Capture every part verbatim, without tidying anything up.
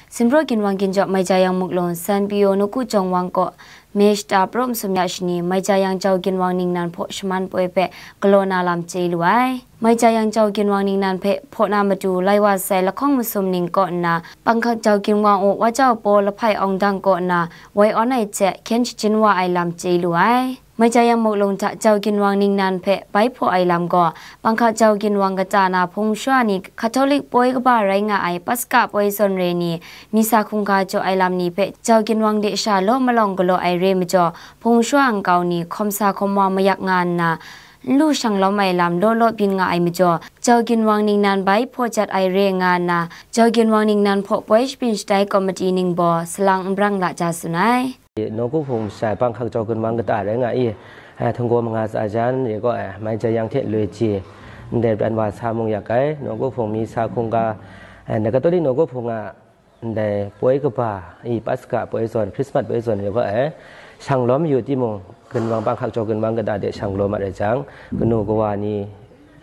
Sinpraw ginwang ginjawk Maija Yang Muklung San Pyo Nawku Jawng Wang kaw May shata pra masum ya shani Maija Yang Jau Ginwang ningnan hpaw shaman poi hpe galaw na lam chye lu ai. Maija Yang Jau Ginwang ningnan hpe hpaw na matu lai wa sai lahkawng masum ning kaw nna, Panghkak Jau Ginwang u Wa Jau Paw Lahpai Awng Dang kaw nna woi awn ai hte hkyen shajin wa ai lam chye lu ai. Maija Yang Muklung hta Jau Ginwang ningnan hpe bai hpaw ai lam gaw, Panghkak Jau Ginwang kata na hpung masha ni Catholic poi kaba rai nga ai Paska poi zawn re ni, misa hkungga jaw ai lam ni hpe Jau Ginwang de sha law malawng galaw ai re majaw, hpung masha nkau ni hkawm sa hkawm wa mayak nga nna, n lu shang lawm ai lam law law byin nga ai majaw, Jau Ginwang ningnan bai hpaw jat ai re nga nna, Jau Ginwang ningnan hpaw poi shabyin shatai komiti ningbaw salang n brang la ja tsun ai. Nawku hpung masha Panghkak Jau Ginwang kata rai nga i, eh, htinggaw manga tsa jan re gaw, eh, Maija Yang hte loi chye, ndai pran wa sa mung yak ai, Nawku hpung misa hkungga, eh, ndai Katolik Nawku hpung a, ndai poi kaba, i Paska poi zawn, Hkrismat poi zawn re gaw, eh, shang lawm yu timung, Ginwang Panghkak Jau Ginwang kata de shang lawm ai rai jang, kanu kawa ni,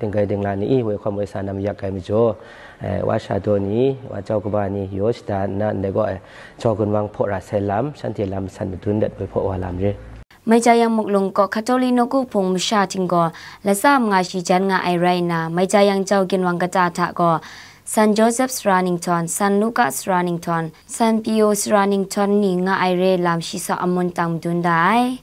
dinggai dingla ni i woi hkawm woi sa na mayak ai majaw, eh, wa sha daw ni, wa jau kaba ni yaw shada nna ndai gaw, eh, Jau Ginwang hpaw ra sai lam, shanhte lam masan madun dat woi hpaw wa lam re. Maija Yang Muklung kaw Catholic Nawku hpung masha htinggaw latsa manga shi jan nga ai rai nna, Maija Yang Jau Ginwang kata hta gaw, San Joseph sara ninghtawm, San Luka sara ninghtawm, San Pio sara ninghtawm ni nga ai re lam shi saw amun tang madun da ai.